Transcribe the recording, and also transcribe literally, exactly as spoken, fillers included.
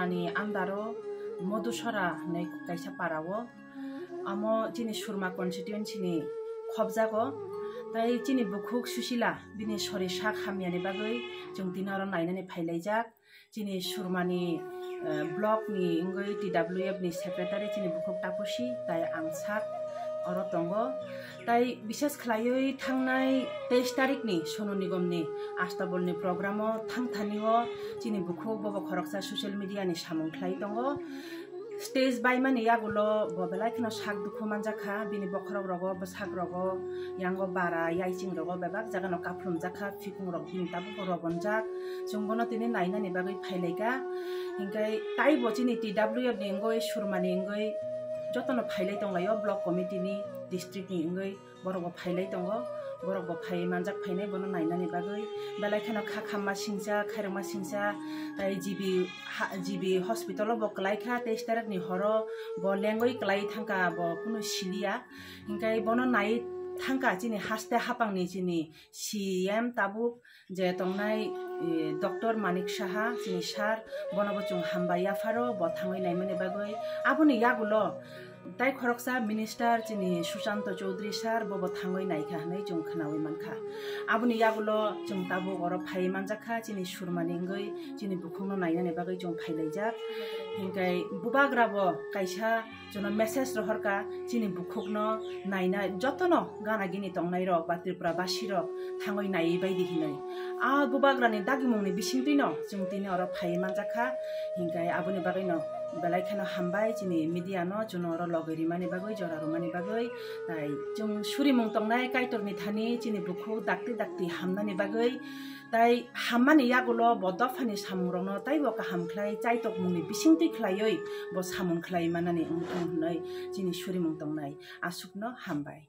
Ani andaro Modusora hinwi kaisa para o. Amo chini Surma constituency ni khobjago. Tai chini bukhuk Susila bini sori sak hamyani bagwi chwng tini oro nainani phailaijak. Chini Surmani, eh, block ni wngwi T W F ni secretary chini bukhuk Tapusi tai ang sak oro tongo. Tai bises khlaiwi thangnai teis tarik ni Sonu Nigom ni Astabol ni program o thangthani o chini bukhuk bobo khoroksa social media ni samung khlai tongo. Stage baimani yagulo bo belai kheno sak dukhu manjakha, bini bokhorok rogo, bwsak rogo, yango bara, yaiching rogo bebak jagano kaphulumjakha, phikung rok bini tabukbo robonjak. Chwng bono tini nainani bagwi phailaika. Hinkhe taibo chini T W F ni wngwi, Surmani wngwi jotono phailai tonglaio block committee ni, district ni wngwi. Borok bo phailai tongo, borok bo phai manjak phainai bono nainani bagwi. Belai kheno kha khamma singcha, khairokma singcha, tai G B ha-, G B hospital o bo kwlai kha, teis tarik ni horo bo lengwi kwlai thangkha, bo kunu siliya. Hinkhe bono nai thangkha chini haste hapang ni chini C M tabuk je tongnai, eh, Doctor Manik Saha, chini sir, bono bo chwng hambai yapharo, bo thangwi naimani bagwi. Aboni yagulo tai khoroksa minister chini Sushanta Chowdhury sir, bo bo thangwi naikha hinwi chwng khnawi mankha. Aboni yagulo chwng tabuk oro phaiwi manjakha, chini Surmani wngwi chini bukhukno nainani bagwi chwng phailaijak. Hinkhe bubagra bo kaisa chwngno message rohorkha, chini bukhukno naina jotono gana gini tongnai rok ba Tripura basi rok thangwi naiwi baidi hinwi. A bubagrani dagimungni bisingtwino chwng tini oro phaiwi manjakha, hinkhe aboni bagwino belai kheno hambai chini media no chwngno oro logwi rimani bagwi, jora rwmani bagwi. Tai chwng surimung tongnai Kaitorni thani chini bukhuk dakti dakti hamnani bagwi. Tai hammani yagulo bo dophani samungrokno taibo kaham khlai chaitokmungni bisingtwi khlaiwi bo samung khlai manani wngthung hwnwi chini surimung tongnai. Aswkno hambai.